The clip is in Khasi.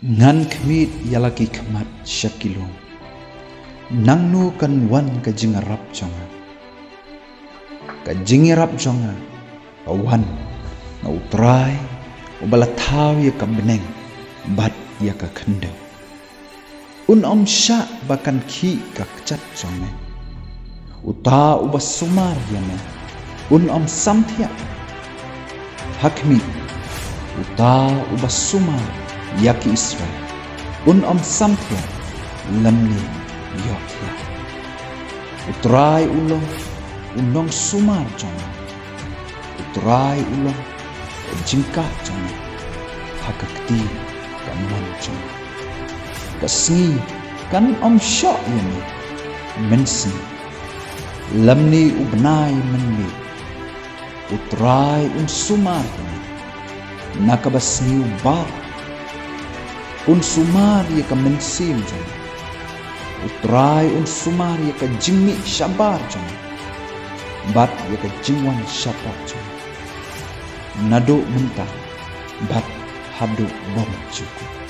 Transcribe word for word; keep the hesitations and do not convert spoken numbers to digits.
Ngan khmih ïa la ki khmat sha ki lum. Nangno kan wan ka jingïarap jong nga? Ka jingïarap jong nga ka wan na U Trai, uba la thaw ïa ka bneng bad ïa ka khyndew. Un ym shah ba kan khih ka kjat jong me. Uta uba sumar ïa me un ym samthiah. Ha khmih, uta uba sumar ïa ki Israel un ym samthiah lymne ïohthiah. U Trai u long u nongsumar jong me. U Trai u long ka jingkah jong me ha ka kti kamon jong me. Ka sngi kan ym shoh ïa me mynsngi, lymne u bnai mynmiet. U Trai un sumar ïa me na kaba sniew bha. Un sumar ïa ka mynsiem jong me. U Trai un sumar ïa ka jingmih shabar jong me bad ïa ka jingwan shapoh jong me, naduh mynta bad haduh bymjukut.